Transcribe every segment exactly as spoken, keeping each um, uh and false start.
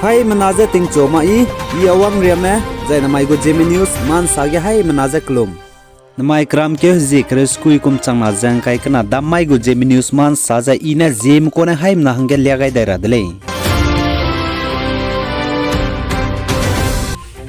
Haimena je tingchu ma i, i Awang Riame, zai namai gu Zeme News ma nsa ge haimena je kelum. Namai keram keu hezie kereu sekui kum changna ze ngkai kena dammai gu Zeme News ma nsa ze i ne Zeme kune haimena hangge lia gai dai ra de lei.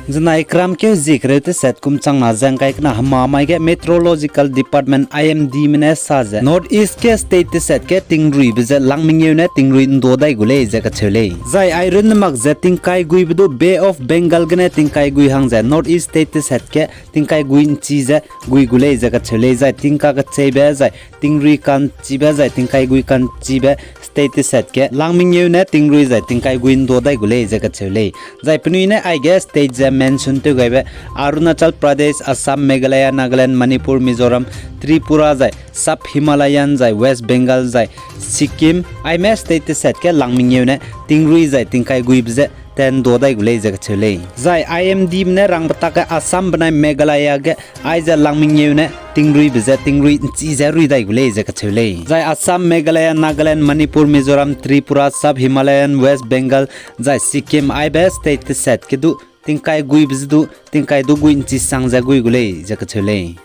Zenai keram keu hezie kereu teset kum changna ze ngkai kena hemamai ge Meteorological Department, I M Dme ne sa ze North East ge state teset ge tingruibe ze lang mengeu ne tingrui nda dai gu lei ze kacheu lei. Zai ai runne mak ze tingkai guibe du Bay of Bengal gene tingkai gui hang ze North East state teset ge tingkai gui nchi ze gui gu lei ze kacheu lei. Zai tingka kecheibe zai tingrui kanchibe zai tingkai gui kanchibe state teset ge lang mengeu ne tingrui zai tingkai gui nda dai gu lei ze kacheu lei. Zai penui ne aige state ze mention tew gaibe Arunachal Pradesh, Assam, Meghalaya, Nagaland, Manipur, Mizoram, Tripura zai Sub Himalayan zai West Bengal zai Sikkim, aime state teset ge lang mengeu ne tingrui zai tingkai guibe ze tat nda dai gu lei ze kacheu lei. Zai I M Dme ne rangbetak ge Assam benai Meghalaya ge aize lang mengeu ne tingruibe ze tingrui nchi ze rui dai gu lei ze kacheu lei. Zai Assam, Meghalaya, Nagaland, Manipur, Mizoram, Tripura, Sub Himalayan, West Bengal zai Sikkim aibe state teset ge du tingkai guibe ze du tingkai du gui nchi sang ze gui gu lei ze kacheu lei.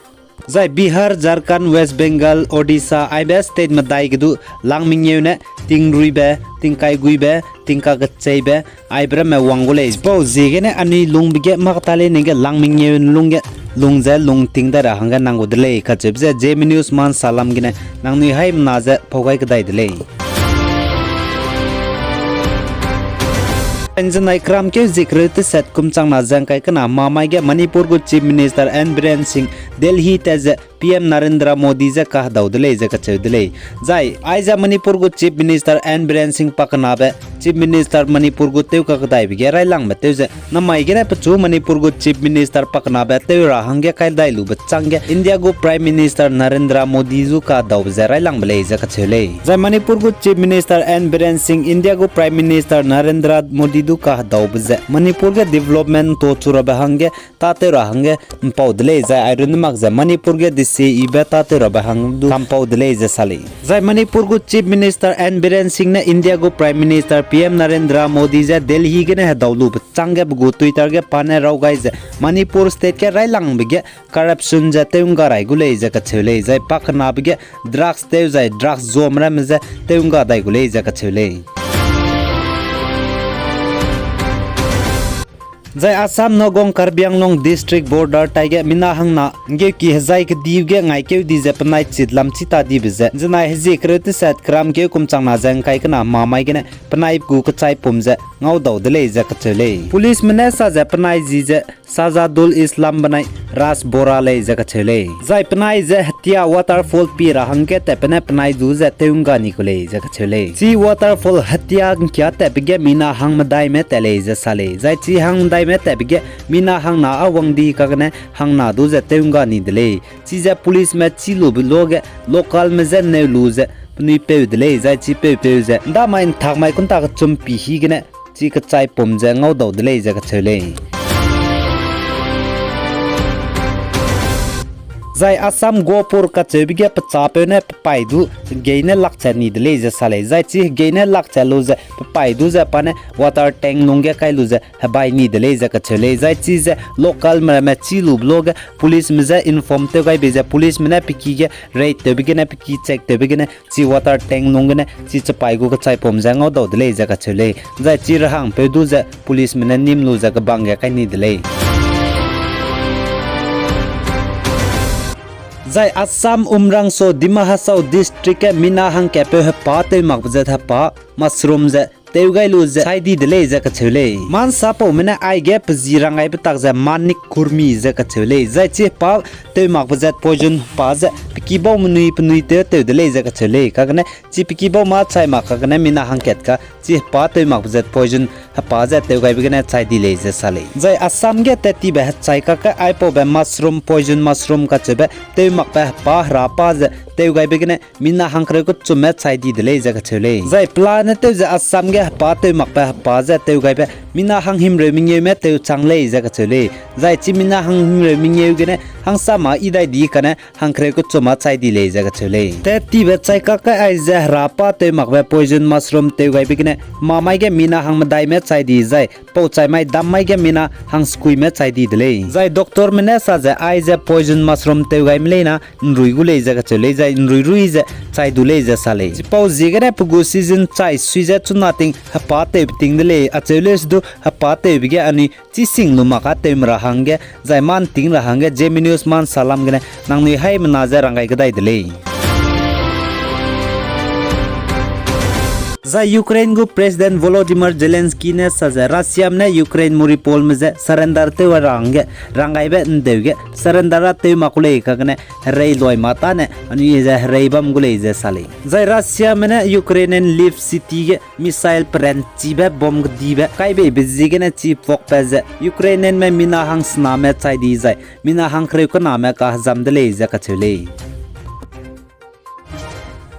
Zai Bihar, Jharkhand, West Bengal, Odisha aibe state medai ge du lang mengeu ne tingruibe, tingkai guibe, tingka kecheibe aibe ramme wang gu lei. Chipau ziegene anui lungbe ge mâ kata leine ge lang mengeu ne lung ge lung ze lung ting dai ra hangge nang gu de lei kacheube ze Zeme News ma nsa lam gene nangnui haimena ze pau gai kedai de lei. Zenai keram keu hezie kereu teset kum changna ze ngkai kena hemamai ge Manipur gu Chief Minister N Biren Singh Delhi tat ze P M Narendra Modi je kahedau de lei ze kacheu de lei. Zai aize Manipur gu Chief Minister N Biren Singh pakenabe Chief Minister Manipur gu tew kakedaibe ge railangbe tew ze namai gene pechu Manipur gu Chief Minister pakenabe tew ra hangge kai dai lube chângge India gu Prime Minister Narendra Modi zu kahedaube ze railangbe lei ze kacheu lei. Zai Manipur gu Chief Minister N Biren Singh India gu Prime Minister Narendra Modi du kahedaube ze Manipur ge development to chu rabe hangge tâtew ra hangge mpau de lei. Zai ai runne mak ze Manipur ge desibe tâtew rabe hang du kampau de lei ze sa lei. Zai Manipur gu Chief Minister N Biren Singh ne India gu Prime Minister P M Narendra Modi je Delhi gene hedau lube chângge pe gu Twitter ge pa ne raw gai ze Manipur state ge railangbe ge corruption ze tew ngga rai gu lei ze kacheu lei. Zai pakenabe ge drugs tew zai drugs zuame ramme je tew ngga dai gu lei ze kacheu lei. Zai Assam Nagaon Karbi Anglong district border taige mina hangna nggeuki hezai kedibe ge ngaikeu di ze penai chit lam chi ta dibe ze zenai hezie kereu teset keram keu kum changna ze ngkai kena hemamai gene penai gu kechaipum ze ngaudau de lei ze kacheu lei. Policeme ne sa ze penai ji ze Sajadul Islam benai Ras Bora lei ze kacheu lei. Zai penai ze Hatia waterfall pi ra hangge tatbe ne penai du ze tew ngga ni ku lei ze kacheu lei. Chi waterfall Hatia ngkia tatbe ge mina hang medaime tat lei ze sa lei. Zai chi hang medaime tatbe ge mina hangna â wang di kagene hangna du ze tew ngga ni de lei. Chize policeme chî lube luage localme je neu lu ze penui peu de lei, zai chi peupeu ze ndamai ntakmai kunta kechum pi higene chi kechaipum ze ngaudau de lei ze kacheu lei. Zai Assam Gopur kacheube ge pechapeu ne pepaî du hegei ne lakchat ni de lei ze sa lei. Zai chi hegei ne lakchat lu ze pepaî du ze pa ne water tank lungge kai lu ze hebai ni de lei ze kacheu lei. Zai chize localme ramme chî lube luage policeme je inform tew gai bei ze policeme ne pe ki ge raid tewbe gene, pe ki check tewbe gene, chi water tank lung gene chi chepaî gu kechaipum ze ngaudau de lei ze kacheu lei. Zai chi rehangpeu du ze policeme ne nîm lu ze kebang ge kai ni de lei. Zai Assam Umrangso Dima Hasao district ge mina hangkatpeu hepa tew makbe zat hepa mushroom ze tew gai lu ze chai di de lei ze kacheu lei. Mansapaume ne aige pe zi rang gaibe tak ze Manik Kurmi ze kacheu lei. Zai chi hepa tew makbe zat poison hepa ze pe ki bau menui penui tew tew de lei ze kacheu lei. Kagene chi pe ki bau mâ chai mak kagene mina hangkat ka chi hepa tew makbe zat poison hepa ze tew gaibe gene chai di lei ze sa lei. Zai Assam ge tat tibe hechai kakge aipaube mushroom, poison mushroom kacheube tew makbe hepa hera pa ze tew gaibe gene mina hangkereu kechumme chai di de lei ze kacheu lei. Zai pelane tew ze Assam ge hepa tew makbe hepa ze tew gaibe mina hanghimreu mengeume tew chang lei ze kacheu lei. Zai chi mina hanghimreu mengeu gene hangsama idai di kane hangkereu kechuma chai di lei ze kacheu lei. Tat tibe chai kak kai aize hera pa tew makbe poison mushroom tew gaibe gene mamai ge mina hangmedaime chai di zai pau chai mai dam mai ge mina hangsekuime chai di de lei. Zai doctorme ne sa ze aize poison mushroom tew gaime leina nrui gu lei ze kacheu lei, zai nrui rui ze chai du lei ze sa lei. Chipau ziegene pe gu season chai sui ze chuna ting hepa tewbe ting de lei, acheu lei se du hepa tewbe ge anui chi sing lu mak a tewme ra hangge, zai mâ nting ra hangge Zeme News mâ nsa lam gene nangnui haimena ze rang gai kedai de lei. Zai Ukraine gu President Volodymyr Zelensky ne sa ze Russiame ne Ukraine Mariupolme ze surrender tew ra hangge rang gaibe ndeu ge surrender a tew mak ku lei kagene herei loi ma tâne anui ze herei bam gu lei ze sa lei. Zai Russiame ne Ukrainian Lviv city ge missile peranchibe bomb kedibe kaibeibe ziegene chi puakpat ze Ukrainianme mina hangsename chai di zai mina hangkereu kename kahezam de lei ze kacheu lei.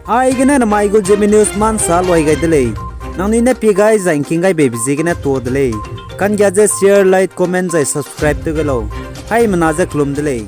Aigene namai gu Zeme News mâ nsa loi gai de lei. Nangnui ne pie gai zai ngking gaibeibe ziegene tuâ de lei. Kanggia ze share, like, comment zai subscribe tew ge lau. Haimena ze kelum de lei.